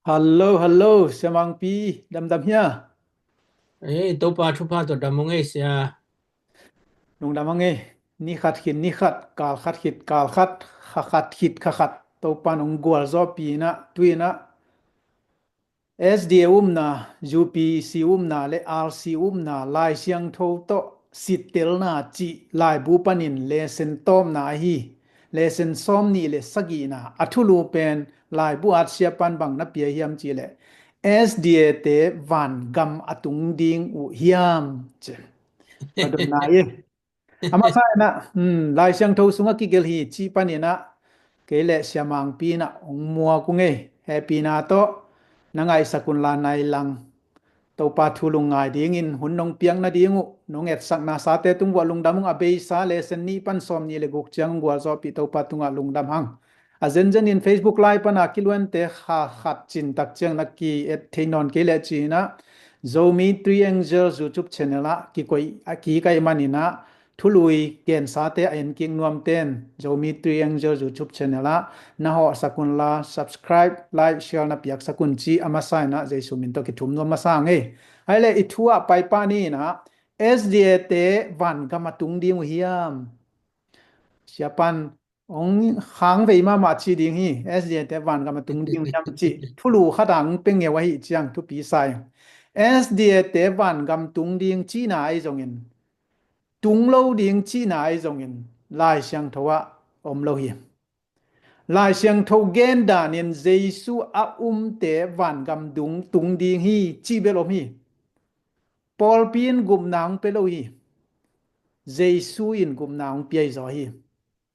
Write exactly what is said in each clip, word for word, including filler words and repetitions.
Hello, hello, Sia Mangpi, damdam hia? Ei, Topa thupha tawh dam ung ei, Sia. Lungdam hang ei, ni khat khit ni khat, kal khat khit kal khat, kha khat khit kha khat, Topa nong gualzawhpih inah, tu inah, S D A upna, U P C upna le R C upna, Lai Siangtho tawh sittelna cih laibu panin lesson tawpna ahi, lesson sawm nih le sagihna, a thulu pen laibu at sia pan bang na pia hiam cih leh, S D A te vangam a tung ding uh hiam cih. A dotna hi. A masa inah, hmm, Lai Siangtho sungah kigelh hi cih pan inah, kei le Sia Mangpi inah hong muak ung ei, hehpihna tawh na ngaihsak unla nai lang. Topa thu lungngai dingin hun nong piak nading uh, nong etsakna sate tung vuah lungdam ung, a beisa lesson nih pan sawm nih le guk ciang hong gualzawhpih Topa tungah lungdam hang. A zenzen in Facebook Live pana kiluante kha khat cin tak ciang na ki-et thei nawn kei leh ci inah, Zomi Three Angels YouTube channel ah kikoih, a kik ahih man inah, thului gensate a enkik nuamten Zomi Three Angels YouTube channel ah na hawhsak unla, subscribe, like, share na piaksak un ci a masa inah Jesu min tawh kithum nuam masa hang ei. Ahih leh i thu ah paipah ni inah, S D A te vangam a tung ding uh hiam? Sia pan hong khang vei mahmah ci ding hi, S D A te vangam a tung ding uh hiam cih. Thulu khat ah hong pia ngeu ahih ciang thupi sa ing. S D A te vangam tung ding cihna ahi zongin, tung lo ding cihna ahi zongin, Lai Siangtho ah om lo hi. Lai Siangtho gen danin Jesu a umte vangam dung tung ding hi cih bel om hi. Pawlpi in gupna hong pia lo hi. Jesu in gupna hong pia hi zaw hi.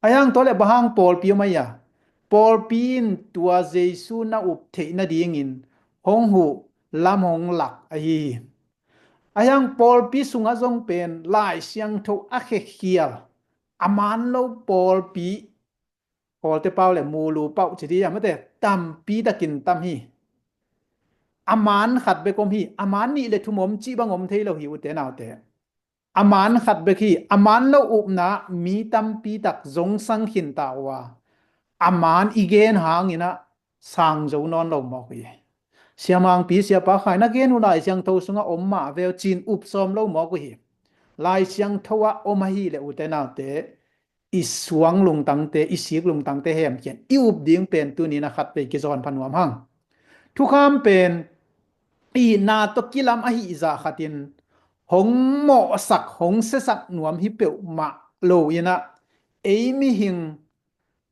Ahi hang tua leh bang hang pawlpi om ahi a? Pawlpi in tua Jesu na up theih nadingin hong huh lam hong lak ahi hi. Ahi hang pawlpi sungah zong pen Lai Siangtho a khekhial, a man lo pawlpi, Kawlte pau le mulu pauh ci dih a mate, tampi takin tam hi. A man khat bek om hi, a man nih le thum om cih bang om thei lo hi, ute naute. A man khat bek hi, a man lo upna mi tampi tak zongsang khinta uh a, a man i gen hang inah sang zo nawn lo mawk uh hi. Sia Mangpi, Siapa Khai, na gen uh Lai Siangtho sungah om mah veu ci-in up sawm lo mawk uh hi. Lai Siangtho ah om ahih leh, ute naute, i suang lungtangte, i sik lungtangte hemkhiat, i up ding pen tuni-in a khat vei kizawn pha nuam hang. Thukham pen itna tawh kilam ahih zah khatin hong mawhsak, hong siasak nuam hi peuhmah lo inah, ei mihing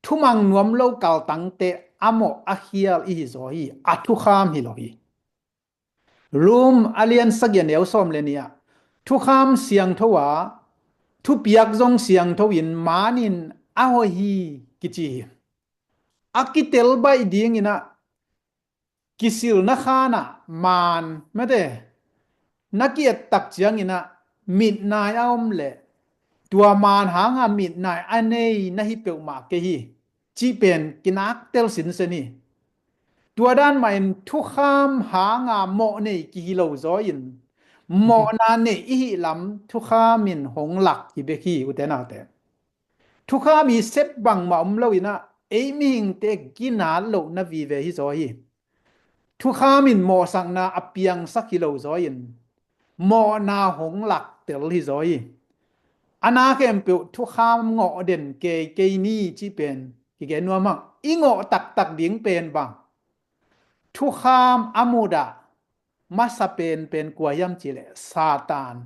thumang nuam lo kaltangte a mawh a khial i hi zaw hi, a thukham hi lo hi. Rom a lian sagih a neu sawm le nih ah, thukham siangtho a, thupiak zong siangtho in manin a hoih hi kici hi. A kitel baih ding inah, kisilna khan ah man, mate, na ki-et tak ciang inah mitnai a om leh, tua man hanga mitnai a nei na hi peuhmah kei hi cih pen kinak tel sinsen hi. Tua dan mah in thukham hanga mawh nei kihi lo zaw in, mawhna nei i hih lam thukham in hong lak hi bek hi, ute naute. Thukham i sep bangmah om lo inah, ei mihingte ginat lohna vive hi zaw hi. Thukham in mawhsakna a piangsak hi lo zaw in, mawhna hong laktel hi zaw hi. A na khempeuh thukham ngawh den keikei ni cih pen kigen nuam hang. I ngawh taktak ding pen bang? Thukham a mudah masa penpen kua hiam cih leh Satan.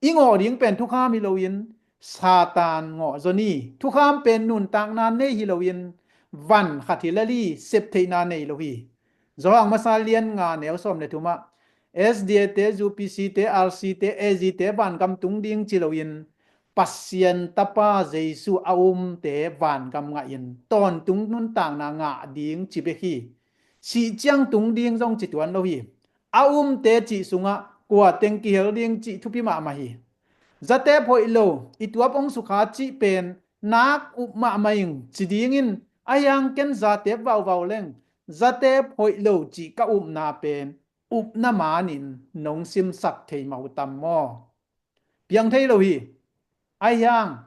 I ngawh ding pen thukham hi loin Satan ngawh zaw ni. Thukham pen nuntakna nei hi loin van khat hi lel hi, septheihna nei lo hi. Johan masa lian nga neu sawm le thum ah, S D A te, U P C te, R C te, A Z te vangam tung ding ci loin, Pasian Tapa Jesu a umte vangam ngahin tawntung nuntakna ngah ding ci bek hi. Sih ciang tung ding zong ci tuan lo hi. A umte cih sungah kua teng kihel ding cih thupi mahmah hi. Zatep hoih lo, i tuap hong sukha cih pen nak up mahmah ing ci dingin, ahi hang ken zatep vauvau leng, zatep hoih lo cih ka upna pen upna manin nong simsak thei mah uh tam maw? Piang thei lo hi. Ahi hang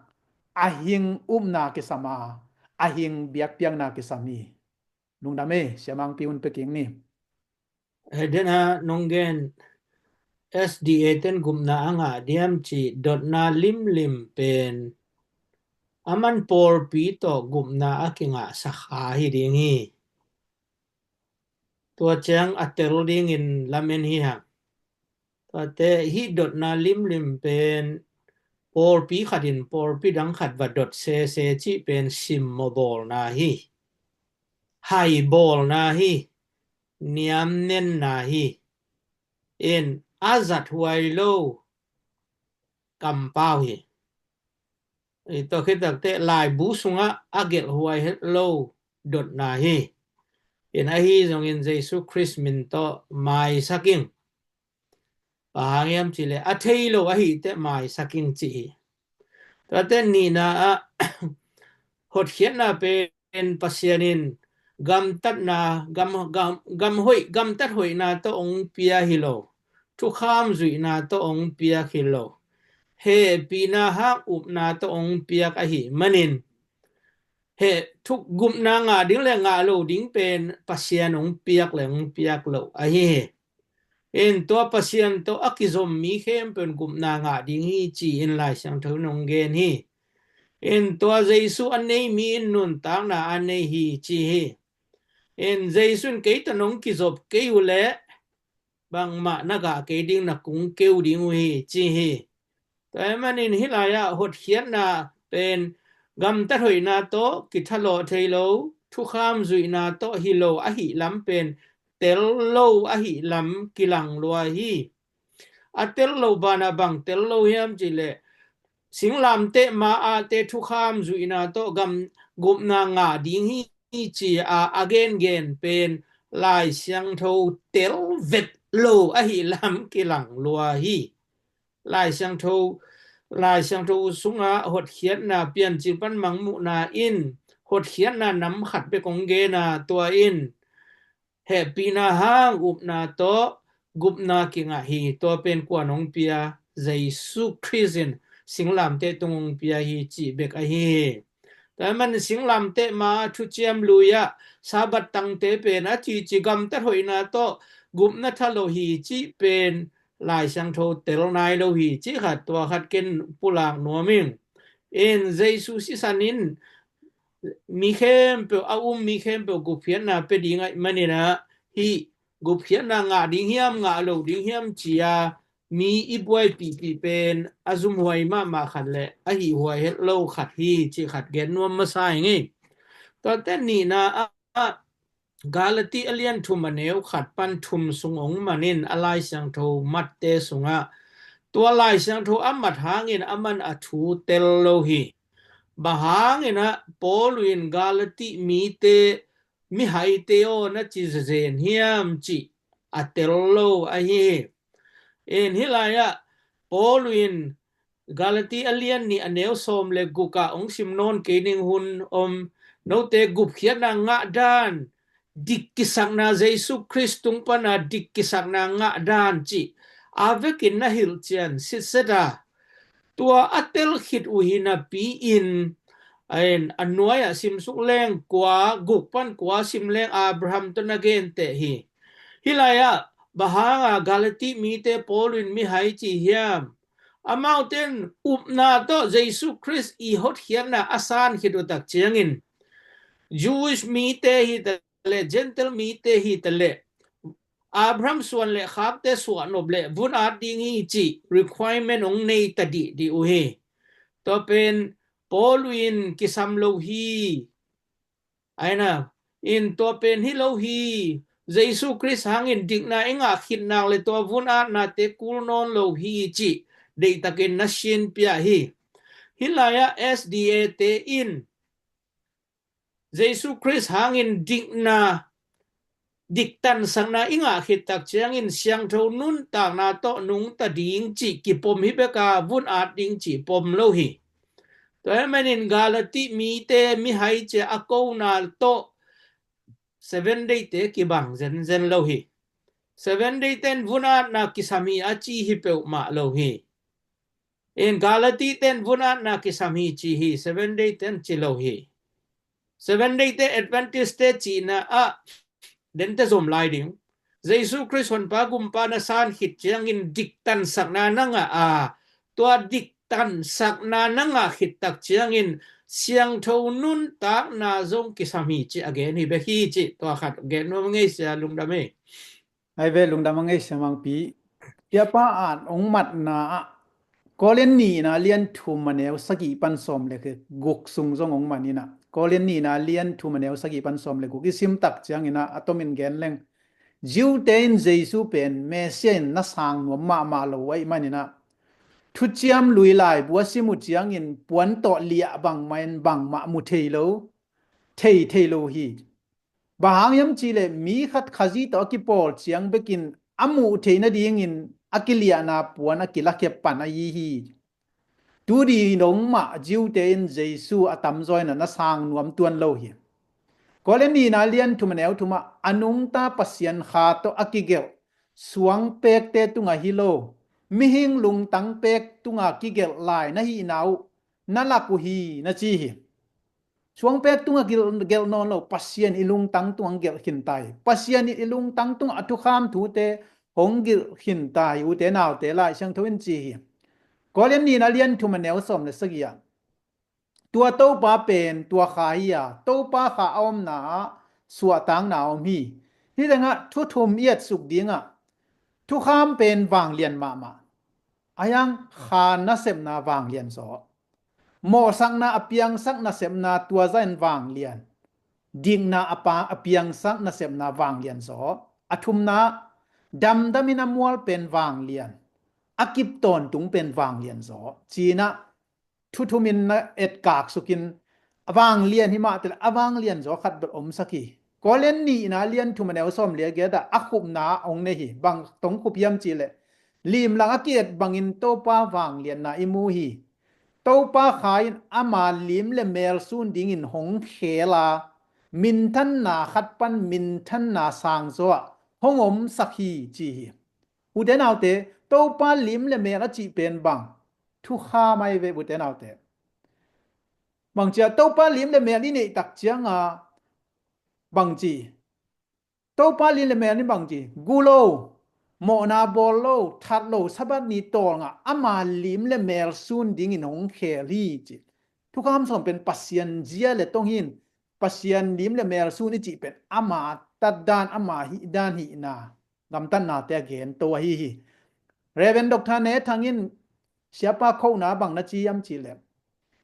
a hing upna kisam a, a hing biakpiakna kisam hi. Lungdam ei, Sia Mangpi un pia kik ni. Hei, den a nong gen, S D A ten gupna a ngah diam cih dotna limlim pen a man pawlpi tawh gupna a kingah sakha hi ding hi. Tua ciang a tel dingin lamen hi hang. Tuate hih dotna limlim pen pawlpi khatin pawlpi dang khat va dot sese cih pen simmawh bawlna hi. Hai bawlna hi. Niamnenna hi. In a zathuai lo kampau hi. Tua khit takte laibu sungah a gelhhuai het lo dotna hi. In ahi zongin Jesu Khrist min tawh maisak ing. Bang hang hiam cihleh a thei lo ahih teh maisak ing cih hi. Tuate nihna ah hotkhiatna pen Pasian in gamtatna, gam, gam, gam hoih, gamtat hoihna tawh hong pia hi lo. Thukham zuihna tawh hong piak hi lo. Hehpihna hang upna tawh hong piak ahih manin heh thuk gupna ngah ding le ngah lo ding pen Pasian hong piak le hong piak lo ahi hi. In tua Pasian tawh a kizom mi khempeuh in gupna ngah ding hi ci-in Lai Siangtho in hong gen hi. In tua Jesu a nei mi in nuntakna a nei hi ci hi. In Jesu in kei tawh nong kizop kei uh leh bangmah na gah kei ding, na kung keu ding uh hi ci hi. Tua ahih manin hih lai-ah hotkhiatna pen gamtat hoihna tawh kithalawh thei lo, thukham zuihna tawh hi lo ahih lam pen tel lo ahih lam kilang lua hi. A tel lo banah bang tel lo hiam cihleh singlamteh ma-ate thukham zuihna tawh gam gupna ngah ding hi ci-a a gengen pen Lai Siangtho tel vet lo ahih lam kilang lua hi. Lai Siangtho, Lai Siangtho sungah hotkhiatna, Piancil pan mangmuhna in hotkhiatna nam khat bek hong gen a, tua in hehpihna hang upna tawh gupna kingah hi. Tua pen kua'n hong pia? Jesu Khrist in singlamteh tung hong pia hi cih bek ahi hi. Tua ahih manin singlamteh ma thuciam lui-ah Sabbath tangte pen a cici gamtat hoihna tawh gupna tha lo hi cih pen Lai Siangtho tel nai lo hi cih khat, tua khat ken pulak nuam ing. In Jesu sisan in mi khempeuh, a um mi khempeuh gupkhiatna pia ding ahih manin ah hih gupkhiatna ngah ding hiam, ngah lo ding hiam ci-a mi i buaipihpih pen a zumhuai mahmah khat le a hihhuai het lo khat hi cih khat gen nuam masa ing ei. Tuate nihna ah Galati a lian thum a neu khat pan thum sung hong man in a Lai Siangtho matte sungah tua Lai Siangtho a mat hangin a man a thu tel lo hi. Bang hangin ah Paul in Galati mite mihaite aw na ci zezen hiam cih a tel lo ahi hi. In hih lai-ah Paul in Galati a lian nih a neu sawm le guk ah hong sim nawn kei ning, hun om, note gupkhiatna ngah dan, dik kisakna, Jesu Khrist tung pana dik kisakna ngah dan cih a vekin na hilh cian sitset a, tua a tel khit uh hi napi-in, a nuai-ah simsuk leng kua, guk pan kua sim leng Abraham tawh na genteh hi. Hih lai-ah bang hanga Galati mite Paul in mihai ci hiam? Amaute in upna tawh Jesu Khrist i hotkhiatna a san khit uh tak ciangin Jewish mite hi ta leh, Gentile mite hi ta leh, Abraham suan le khakte suahnop le vun at ding hi cih requirement hong nei ta dihdih uh hi. Tua pen Paul in kisam lo hi. Aina, in tua pen hi lo hi. Jesu Khrist hangin dikna i ngah khit nak le tua vun atnate kul nawn lo hi cih deihtakin na sinpia hi. Hih lai-ah S D A te in Jesu Khrist hangin dikna, diktansakna i ngah khit tak ciangin siangtho nuntakna tawh nungta ding cih kipom hi bek a, vun at ding cih pom lo hi. Tua ahih manin Galati mite mihai ci-a a kona tawh Seven Day te kibang zenzen lo hi. Seven Day ten vun atna kisam hi a ci hi peuhmah lo hi. In Galati ten vun atna kisam hi ci hi, Seven Day ten ci lo hi. Seven Day te, Adventist te cihna ah dente zom lai ding. Jesu Khrist honpa gumpa na san khit ciangin diktansakna na ngah a, tua diktansakna na ngah khit tak ciangin siangtho nuntakna zong kisam hi ci a gen hi bek hi ci. Tua khat gen nuam a ngei sia, lungdam ei. Ai ve, lungdam a ngei sia Mangpi. Siapa an ong matna ah Korin nihna lian thum a neu sagih pan sawm le guk sung zong ong man inah, Korin nihna lian thum a neu sagih pan sawm le guk i sim tak ciang inah a tomin gen leng, Jew-te in Jesu pen Messiah in na sang nuam mahmah lo ahih man inah, thuciam lui laibu a sim uh ciangin puan tawh liah bangmah in bangmah mu thei lo, thei thei lo hi. Bang hang hiam cihleh mi khat Khazih tawh a kipawl ciang bekin a muh theih nadingin a kiliahna puan a kilakhia pan ahi hi. Tu ding dong mah Jew-te in Jesu a tamzaw inah na sang nuam tuan lo hi. Korin nihna lian thum a neu thum ah a nungta Pasian Kha tawh a kigelh suangpekte tungah hi lo, mihing lungtang pek tungah kigelh lai na hihna uh na lak uh hi na ci hi. Suangpek tungah gelh, gelh nawn lo, Pasian i lungtang tungah gelh khin ta hi. Pasian i lungtang tungah a thukham thute hong gelh khin ta hi, ute naute, Lai Siangtho in ci hi. Korin nihna lian thum a neu sawm le sagih ah, tua Topa pen tua Kha hi a, Topa Kha a omna ah suahtakna om hi. Hih tengah thu thum i etsuk dingah, thukham pen vanglian mahmah. A hiang Kha nasepna vanglian zaw. Mawhsakna a piangsak nasepna tua zahin vanglian. Dikna a pa, a piangsak nasepna vanglian zaw. A thumna, damdamin a mual pen vanglian. A kip tawntung pen vanglian zaw. Ci inah thu thumin na etkak sukin a vanglian hi mah teh a vanglian zaw khat bel omsak hi. Korin nihna lian thum a neu sawm le giat ah a khupna ong nei hi. Bang tawh khup hiam cihleh, limlang a ki-et bangin Topa vangliatna i mu hi. Topa Kha in ama lim le mel sun dingin hong khel a, minthanna khat pan minthanna sang zaw ah hong omsak hi ci hi. Ute naute, Topa lim le mel a cih pen bang? Thukham ahi ve, ute naute. Bang ci a, Topa lim le mel i neih tak ciangah bang ci? Topa lim le mel in bang ci? Gu lo, mawhna bawl lo, that lo, Sabbath ni tawlngah ama lim le mel sun dingin hong khel hi ci. Thukham sawm pen Pasian zia le tong hi in, Pasian lim le mel sun i cih pen ama tatdan, ama hihdan hihna, gamtatnate a gen to ahi hi. Reverend Doctor Ne Thang in siapa khohna bang na ci hiam cihleh,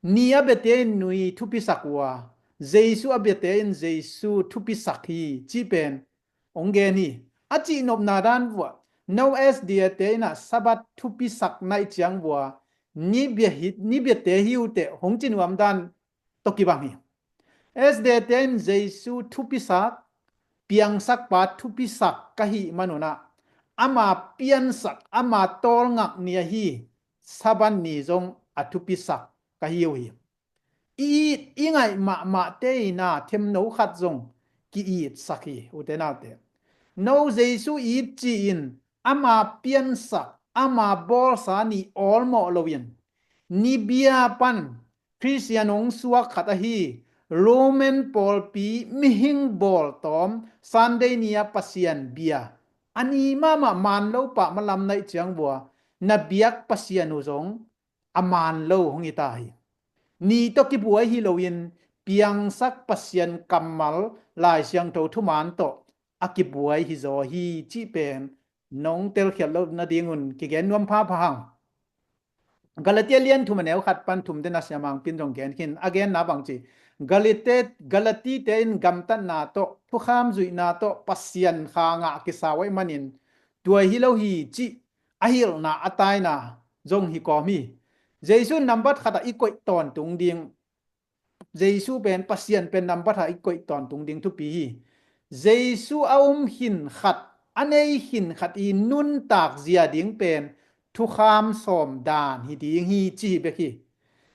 ni a biate in nui thupisak uh a, Jesu a biate in Jesu thupisak hi cih pen ong gen hi. A cihnopna dan vuah, no S D A te inah Sabbath thupisak naih ciang vuah, ni bia hi, ni biate hi uh teh hong ci nuam dan tawh kibang hi. S D A te in Jesu thupisak, piangsakpa thupisak ka hih manunah, ama piansak, ama tawlngak ni ahi Sabbath ni zong a thupisak ka hi uh hi. I it i ngaih mahmahte inah themno khat zong ki-itsak hi, ute naute. No Jesu it ci-in ama piansak, ama bawlsa ni awlmawh loin, ni bia pan Khristian hong suak khat ahi Roman pawlpi mihing bawltawm Sunday ni-a Pasian bia a ni mahmah man lo pah malam naih ciang vua na biak Pasian uh zong a man lo hong hi ta hi. Ni tawh kibuai hi loin piangsak Pasian kammal Lai Siangtho thuman tawh a kibuai hi zaw hi cih pen nong telkhiat loh nadingun kigen nuam phapha hang. Galatia lian thum a neu khat pan thum dena siamang pin zong gen khin, a genna bang ci? Galite, Galatite in gamtatna tawh, thukham zuihna tawh Pasian kha ngah kisau ahih manin tua hi lo hi cih a hilhna a taina zong hi kawm hi. Jesu nambat khatah i koih tawntung ding, Jesu pen Pasian pen nambat ah i koih tawntung ding thupi hi. Jesu a um khin khat, a nei khin khat i nuntak zia ding pen thukham sawm dan hi ding hi ci hi bek hi.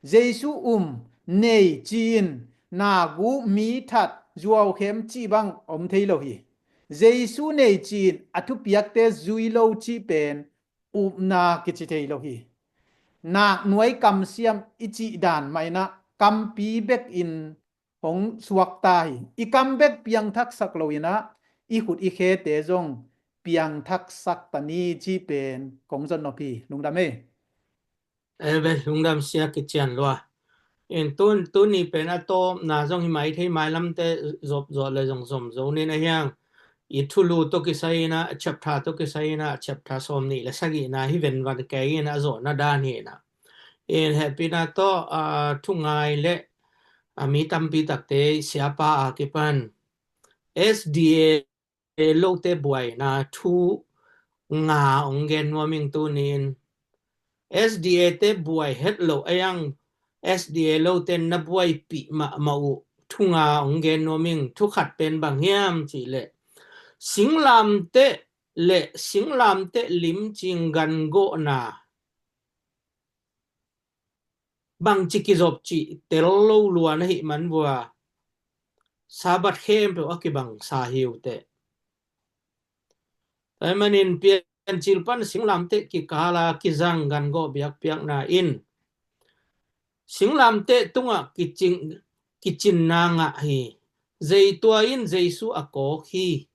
Jesu um, nei ci-in nagu, mi that, zuaukhem cih bang om thei lo hi. Jesu nei ci-in a thupiakte zui lo cih pen upna kici thei lo hi. Naknuai kamsiam i cih dan mah inah kampi bekin hong suakta hi. I kam bek piangthaksak lo inah i khut i khete zong piangthaksak ta ni ci pen kong zon nop hi. Lungdam ei. Eve, lungdam sia, kician lua. In tun, tuni pen a tawpna zong hi mai thei, mailamte zop zawh le zong zom zo nin a hiang. I thulu tawh kisai in a, chapter tawh kisai in a, chapter sawm nih le sagihna hi venvan kei in a zawhna dan hi na. In hehpihna tawh, a, thungai le, a, mi tampi takte siapa a kipan S D A lote buaina thu nga ong gen nuam ing tuni in. S D A te buai het lo a hiang, S D A lote na buaipih mahmah uh thu nga ong gen nuam ing. Thu khat pen bang hiam cih leh, singlamteh le singlamteh limcing gangawhna bangci kizop cih tel lo lua na hih man vua, Sabbath khempeuh a kibangsa hi uh teh. Tua ahih manin Piancil pan singlamteh kikal a kizang gangawh biakpiakna in singlamteh tungah kicing, kicinna ngah hi. Zei tua in Jesu a kawk hi.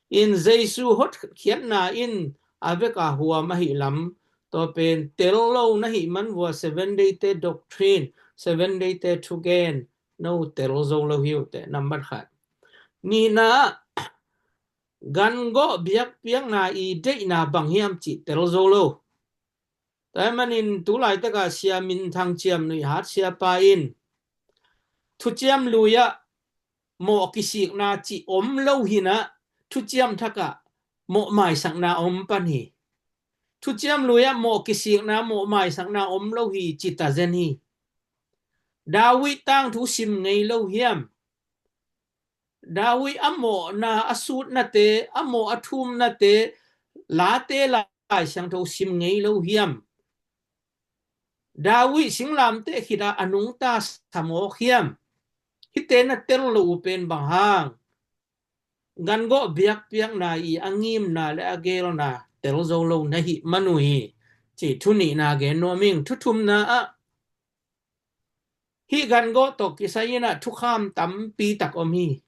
In Jesu hotkhiatna in a vek a huam ahih lam, tua pen tel lo na hih man vua Seven Day te doctrine, Seven Day te thugen no tel zo lo hi uh teh, nambat khat. Nihna, gangawh biakpiakna i deihna bang hiam cih tel zo lo. Tua ahih manin tu laitak a Sia Min Thang Ciam Nuih Hat siapa in, thuciam lui ah mawh kisikna cih om lo hi na, thuciam thak ah mawh maisakna om pan hi. Thuciam lui ah mawh kisikna, mawh maisakna om lo hi ci ta zen hi. David tangthu sim ngei lo hiam? David a mawhna, a sutnate, a mawh a thumnate, Late Lai Siangtho sim ngei lo hiam? David singlamteh khit ah a nungta sa mawk hiam? Hihte na tel lo uh pen bang hang? Gangawh biakpiakna i a ngimna le a geelna tel zo lo na hih man uh hi, ci thu nihna gen nuam ing. Thu thumna ah, hih gangawh tawh kisai in ah thukham tampi tak om hi.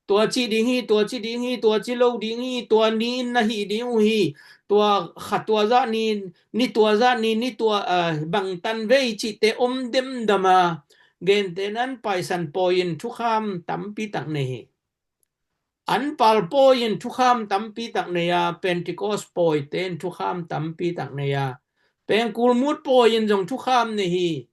Tua ci ding hi, tua ci ding hi, tua ci lo ding hi, tua ni in na hih ding uh hi, tua kha tua zah ni, ni tua zah ni, ni tua, ah, bangtan vei cihte om demdam a, gentehna in Paisan pawi in thukham tampi tak nei hi. Anpal pawi in thukham tampi tak nei a, Pentecost pawite in thukham tampi tak nei a, Pengkul Mut pawi in zong thukham nei hi.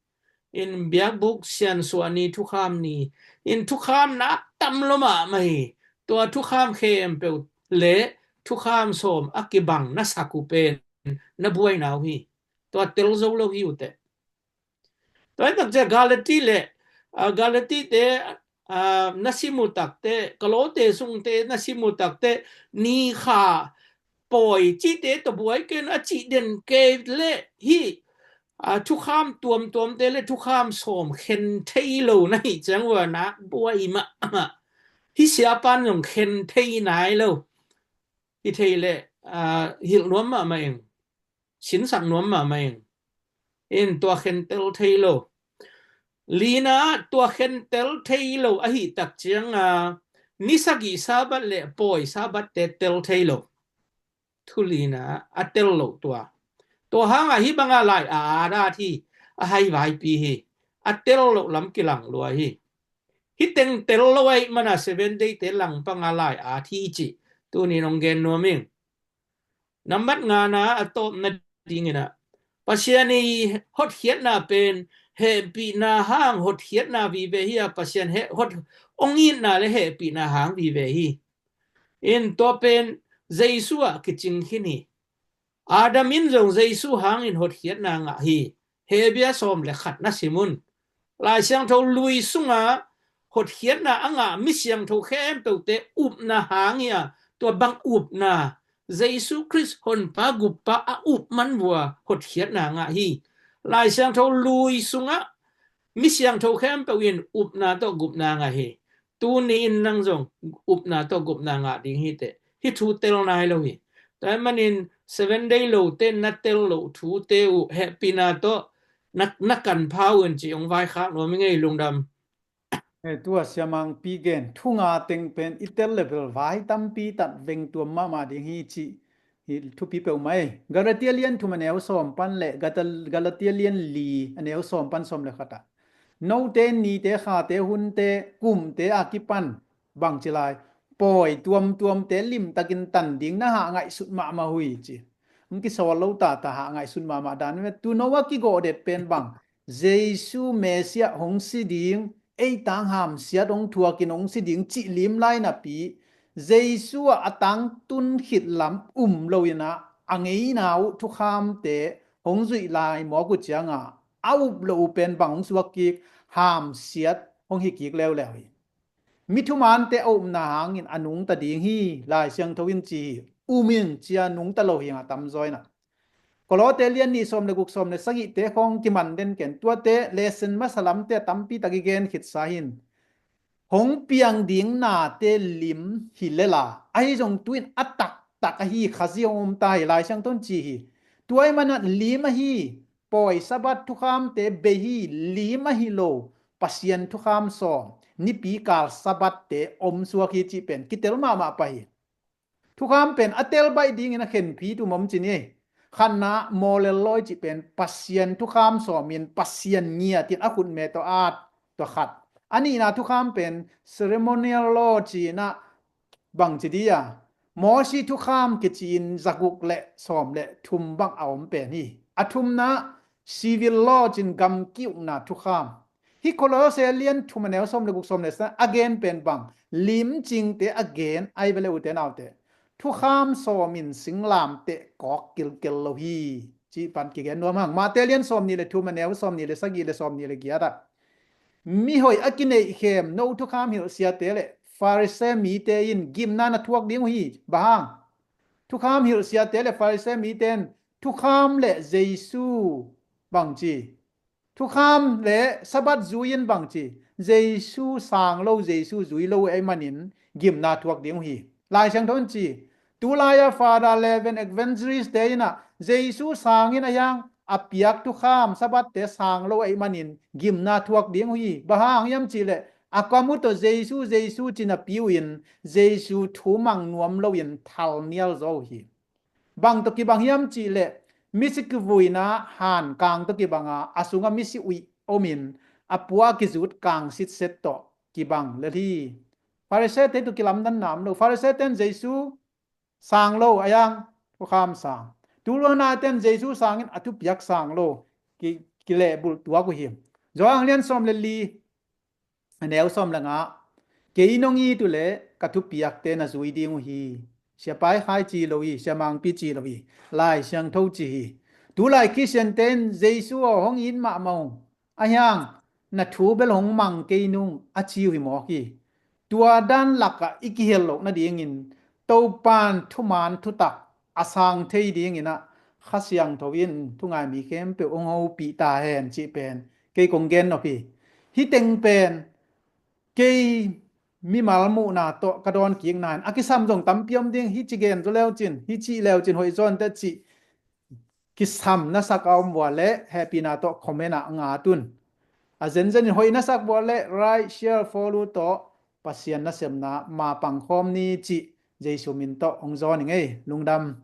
In Biakbuk Siansuah ni thukham ni, in thukham na tam lo mahmah hi. Tua thukham khempeuh le thukham sawm a kibang na sak uh pen na buaina uh hi. Tua tel zo lo hi uh teh. Tua hi tak ciang Galati le, ah, Galati te, ah, na sim uh tak teh, Kolote sungte na sim uh tak teh, ni kha pawi cihte tawh buai kei un a cih den kei leh hih, ah, thukham tuamtuamte le thukham sawm khen thei lo na hih ciang uh a nak buai mahmah. Hih siapa in zong khen thei nai lo. Hi thei leh, ah, hilh nuam mahmah ing. Sinsak nuam mahmah ing. In tua khentel thei lo. Lina, tua khentel thei lo ahih tak ciang a, ni sagih Sabbath le pawi Sabbath te tel thei lo. Thu lina a tel lo tua. Tua hang a hih bang a lai a at at hi, a haivaipi hi. A tel lo lam kilang lua hi. Hih teng tel lo ahih man a Seven Day te langpang a lai at hi cih tuni in ong gen nuam ing. Nambat ngana a tawpna ding in ah, Pasian i hotkhiatna pen hehpihna hang hotkhiatna vive hi a, Pasian he, hot, ong itna le hehpihna hang vive hi. In tua pen Jesu ah kicing khin hi. Adam in zong Jesu hangin hotkhiatna ngah hi. Hebru sawm le khat na sim un. Lai Siangtho lui sunga hotkhiatna a ngah mi siangtho khempeuhte upna hang hi a, tua bang upna? Jesu Khrist honpa guppa a up man vua hotkhiatna ngah hi. Lai Siangtho lui sungah mi siangtho khempeuh in upna tawh gupna ngah hi. Tuni in nang zong upna tawh gupna ngah ding hi teh. Hih thu tel nai lo hi. Tua ahih manin Seven Day lote na tel loh thute uh hehpihna tawh na, na kan pha un ci ong vaikhak nuam ing ei, lungdam. Eh, tua siamangpi gen thunga teng pen i tel le bel vai tampi tat veng tuam mahmah ding hi cih hi thupi peuhmah ei. Galatia lian thum a neu sawm pan le Gata-, Galatia lian li a neu sawm pan sawm le khat ah, note nite khate hunte kumte a kipan bangci lai pawi tuamtuamte limtakin tan ding na hah ngaihsut mahmah uh hi ci. Hong kisawl lo tata hah ngaihsut mahmah dan ve. Tuuno a kigawh det pen bang, Jesu Messiah hong si ding, ei tang hamsiat hong thuakin hong si ding cih lim lai napi, Jesu ah a tangtun khit lam um lo in ah a ngeina uh thukhamte hong zuih lai mawk uh ciangah a up lo uh pen bang hong suak kik, hamsiat hong hi kik leuleu hi. Mi thumante a upna hangin a nungta ding hi, Lai Siangtho in ci hi. Um in cia nungta lo hi a tamzaw in ah. Kolose lian nih sawm le guk sawm le sagihte khawng kiman den ken, tuate lesson masa lamte a tampi tak i gen khitsa hin. Hong piang ding nate lim hi lela, ahi zong tu in a taktak ahi Khazih hong om ta hi, Lai Siangtho in ci hi. Tua ahih manin lim ahi, pawi Sabbath thukhamte bei hi, lim ahi lo Pasian thukham sawm, nipi kal Sabbathte om suak hi cih pen kitel mahmah pah hi. Thukham pen a tel baih dingin a khenpi tum om ci ni. Khatna, mawlel lawi cih pen Pasian thukham sawmin Pasian ngiatin a khutme tawh at, tua khat. A nihna thukham pen ceremonial law ci-in ah bangci dia, Mosi thukham kici-in zaguk le sawm le thum bang a om pen hi. A thumna, civil law ci-in gam ki-ukna thukham. Hih Kolose lian thum a neu sawm le guk sawm le sagih a gen pen bang, limcingte a gen ahi ve le ute naute. Thukham sawmin singlamteh kawk kilkel lo hi, cih pan kigen nuam hang. Mate lian sawm nih le thum a neu sawm nih le sagih le sawm nih le giat ah, mihoih a kineihkhem no thukham hilhsiate le Farisee mite in gimna na thuak ding uh hi. Bang hang? Thukham hilhsiate le Farisee mite in thukham le Jesu bangci, thukham le Sabbath zui in bangci, Jesu sang lo, Jesu zui lo ahih manin gimna thuak ding uh hi. Lai Siangtho in ci, tulai-a Father Leven Evangelist te in ah Jesu sang in a hiang a piak thukham Sabbath te sang lo ahih manin gimna thuak ding uh hi. Bang hang hiam cih leh a kam uh tawh Jesu, Jesu ci napi uh in Jesu thu mang nuam lo in thal nial zaw uh hi. Bang tawh kibang hiam cih leh misi kivuina han kang tawh kibang a, a sungah misi uih om in a pua a kizut kang sitset tawh kibang lel hi. Farisee te tawh kilamdanna om lo. Farisee ten Jesu sang lo, a hiang thukham sang. Tulai-a ten Jesu sang in a thupiak sang lo, ki, kilehbulh tuak uh hi. Johan lian sawm le li a neu sawm le nga, kei nong it uh leh ka thupiakte na zui ding uh hi. Siapa i khai ci lo hi, siamangpi ci lo hi, Lai Siangtho ci hi. Tulai Khristian ten Jesu aw hong it mahmah uh, a hiang na thu bel hong mang kei nung a ci uh hi mawk hi. Tua dan lakah i kihel loh nadingin Topan thuman thutak a sang thei dingin ah Kha Siangtho in thungai mi khempeuh hong hopih ta hen cih pen kei kong gen nop hi. Hih teng pen kei mimal muhna tawh ka dawn kikna in a kisam zong tampi om ding, hih ci gen zaw leucin, hih cih leucin hoih zaw inteh cih kisam na sak a om vua leh hehpihna tawh comment ah ngat un. A zenzen in hoih na sak vua leh like, share, follow tawh Pasian nasepna ma pangkhawm ni cih Jesu min tawh hong zawn ing ei. Lungdam.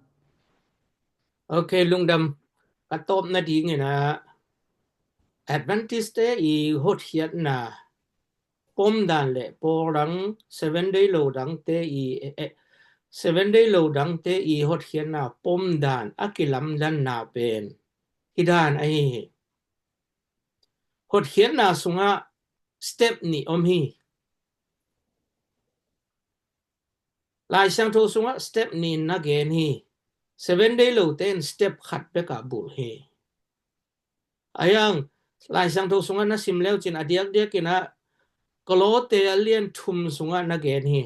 Ok, lungdam. A tawp nadingin ah Adventist te i hotkhiatna pomdan le pawl dang, Seven Day lo dangte i, eh, eh, Seven Day lo dangte i hotkhiatna pomdan a kilamdanna pen hih dan ahi hi. Hotkhiatna sungah step nih om hi. Lai Siangtho sungah step nih na gen hi. Seven Day lo te in step khat bek ah bulh hi. A hiang Lai Siangtho sungah na sim leucin a diakdiak in ah Kolose a lian thum sungah na gen hi.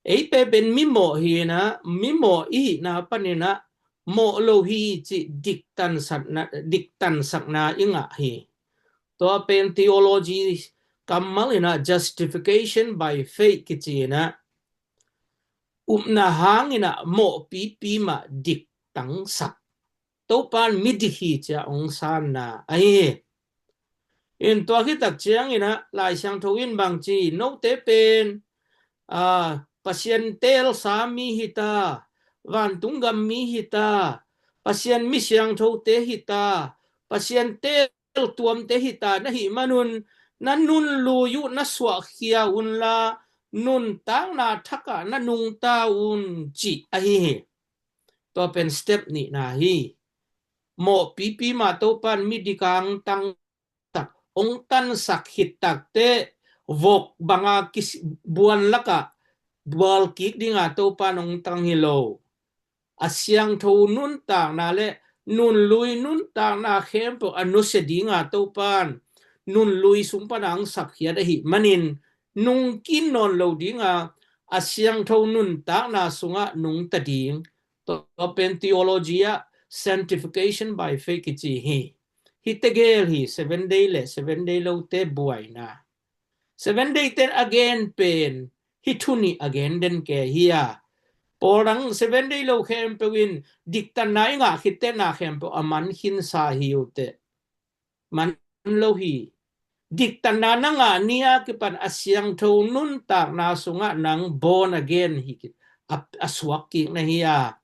Ei pen mimawh hi in ah, mimawh i hihna panin ah mawh lo hi cih diktansakna, diktansakna i ngah hi. Tua pen theology kammal in ah justification by faith kici in ah, upna hangin ah mawhpipi mah diktangsak, Topa in midik hi ci-a hong sanna ahi hi. In tua khit tak ciangin ah Lai Siangtho in bang ci, note pen, aa, Pasian teelsa mi hi ta, vantung gam mi hi ta, Pasian mi siangthote hi ta, Pasian teeltuamte hi ta na hih manun, na nun lui uh na suahkhia unla, nuntakna thakah na nungta un, cih ahi hi. Tua pen step nihna hi. Mawhpipi mah Topan midik a hong tang tak, hong tansak khit takteh vok banga kis-, buan lakah bual kik dinga Topan hong tang hi lo. A siangtho nuntakna le nun lui nuntakna khempeuh a nusia dinga Topan nun lui sung pana hong sapkhiat ahih manin, nungkin nawn lo dinga, a siangtho nuntakna sungah nungta ding. Tua pen theology ah sanctification by faith kici hi. Hih tegel hi, Seven Day le Seven Day lote buaina. Seven Day ten a gen pen hih thu nih a gen den kei hi a. Pawl dang Seven Day lo khempeuh in diktanna i ngah khitteh na khempeuh a man khinsa hi uh teh. Man lo hi. Diktanna na ngah ni a kipan a siangtho nuntakna sungah nang born again hi kit, a, a suak kik na hi a.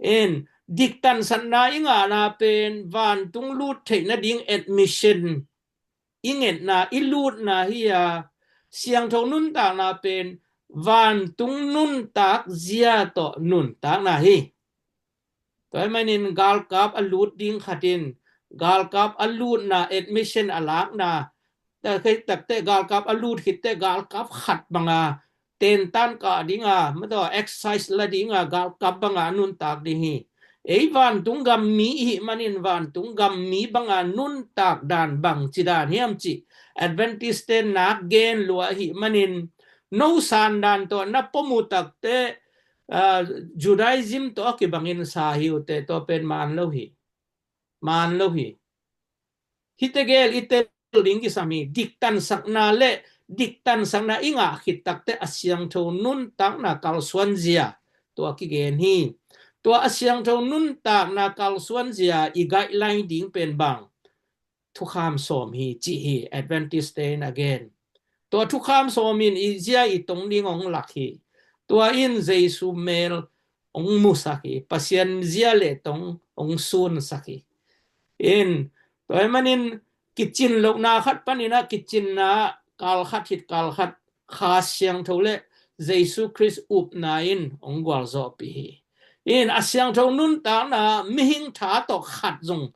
In, diktansatna i ngahna pen vantung lut theih nading admission i ngetna, i lutna hi a, siangtho nuntakna pen vantung nuntak zia tawh nuntakna hi. Tua ahih manin galkap a lut ding khat in, galkap a lutna, admission a lakna, ta khit takteh galkap a lut khitteh galkap khat banga tentan kah dinga, mataw exercise la dinga, galkap banga nuntak ding hi. Ei vantung gam mi ihih manin vantung gam mi banga nuntak dan bang ci dan hiam cih Adventist te nak gen lua ahih manin, no san dan tawh na pom uh takteh, ah, Judaism tawh a kibangin sa hi uh teh, tua pen man lo hi. Man lo hi. Hih tegel i tel ding kisam hi. Diktansakna le diktansakna i ngah khit takteh a siangtho nuntakna kalsuan zia, tua kigen hi. Tua a siangtho nuntakna kalsuan zia i guideline ding pen bang? Thukham sawm hi, cih hi Adventist te in a gen. Tua thukham sawm in i zia i tong ding hong lak hi. Tua in Jesu mel hong musak hi. Pasian zia le tong hong sunsak hi. In, tua ahih manin kicin lohna khat panin ah kicinna kal khat khit kal khat Kha Siangtho le Jesu Khrist upna in hong gualzawhpih hi. In, a siangtho nuntakna mihing tha tawh khat zong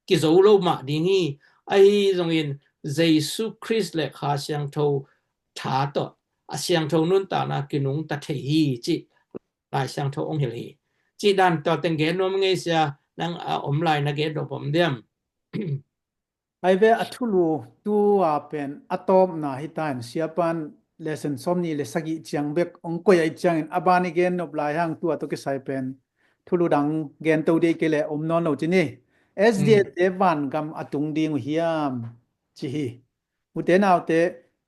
kizo lo mah ding hi. Ahi zongin Jesu Khrist le Kha Siangtho tha tawh a siangtho nuntakna kinungta thei hi, cih Lai Siangtho hong hilh hi. Cih dan tawh teng gen nuam ing ei sia, nang a om lai na gen nuam om diam? Ai ve, a thulu tu a pen a tawpna hi ta in, siapan lesson sawmnih le sagih ciang bek hong koih ahih ciangin a ban i gen nop lai hang, tua tawh kisai pen thulu dang gen to dih kei leh om nawn lo ci ni. S D A te vangam a tung ding uh hiam, ci hi. Ute naute,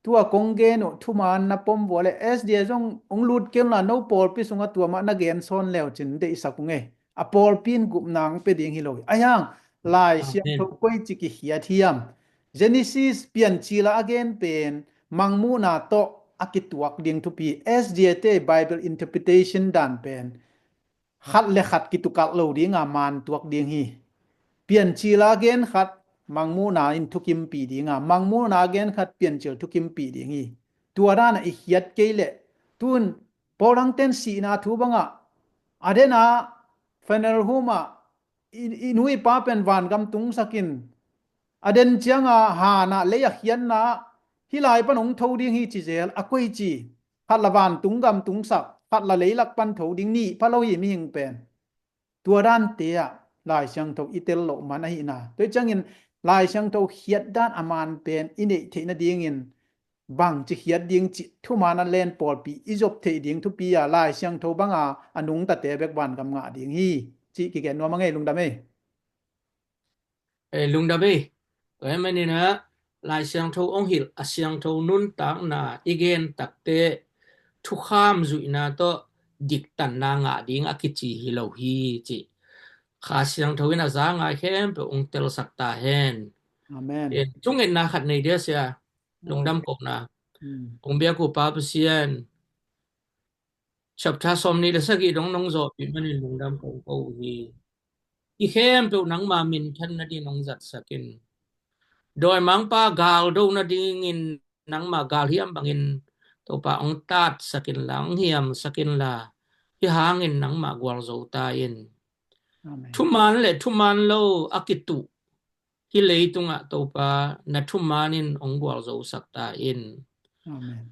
tua kong gen uh thuman na pom vua le S D A zong hong lut kei unla, no pawlpi sungah tua mah na gen sawn leu cin deihsak ung ei. A pawlpi in gupna hong pia ding hi lo hi. Ahi hang Lai Siangtho koi ci kikhiat hiam? Genesis Piancil a a gen pen Mangmuhna tawh a kituak ding thupi. S D A te Bible interpretation dan pen khat le khat kitukalh lo dinga man tuak ding hi. Piancil a gen khat Mangmuhna in thukimpih dinga, Mangmuhna a gen khat Piancil thukimpih ding hi. Tua dana i khiat kei leh, tun Paul dangten sihna thu bangah a dena funeral home ah i, i nu i pa pen vangam tungsakin, a den cianga hanah lei a khiatna ah hih lai pan hong tho ding hi ci zel, a koi ci? Khat la vantung gam tungsak, khat la leilak pan tho ding, nih pha lo hi mihing pen. Tua dante ah Lai Siangtho i tel loh man ahihna. Tua hi ciangin Lai Siangtho khiat dan a man pen i neih theih nadingin bangci khiat ding cih thuman a len pawlpi i zop theih ding thupi a, Lai Siangtho banga a nungtate bek vangam ngah ding hi, cih kigen nuam a ngei. Lungdam ei. Ei, lungdam ei. Tua ahih manin ah Lai Siangtho hong hilh a siangtho nuntakna i gen takteh thukham zuihna tawh diktanna ngah ding a kici hi lo hi, cih Kha Siangtho in a za ngai khempeuh hong telsak ta hen. Amen. Thungetna khat nei dia sia. Lungdam kohna. Kong biak uh Pa Pasian, chapter sawmnih le sagih dong nong zawhpih manin lungdam kong ko uh hi. I khempeuh nangma minthan nading nong zatsak in, dawimangpa galdo nadingin nangma galhiam bangin Topa hong tatsak inla, hong hiamsak inla, hih hangin nangma gualzo ta in. Thuman le thuman lo a kituh hih leitungah Topa na thuman in hong gualzosak ta in.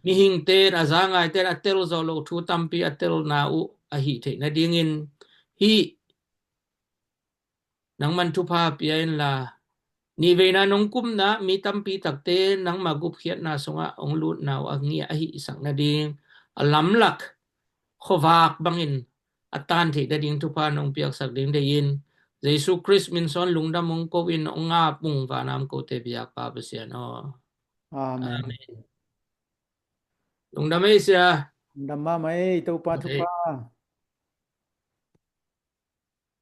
Mihingte in, a zangaite in a telzawh loh thu tampi a telna uh a hih theih nadingin hih nangman thupha pia inla, nihveina nong kumna mi tampi takte nangma gupkhiatna sungah hong lutna uh a ngiah a hihsak nading a lamlak khuavak bangin a tan theih nading thupha nong piaksak ding deihin Jesu Khrist min sawn lungdam hong ko in hong ap ung vanam kote biak Pa Pasian aw. Amen. Lungdam ei sia. Lungdam mahmah ei Topa thupha.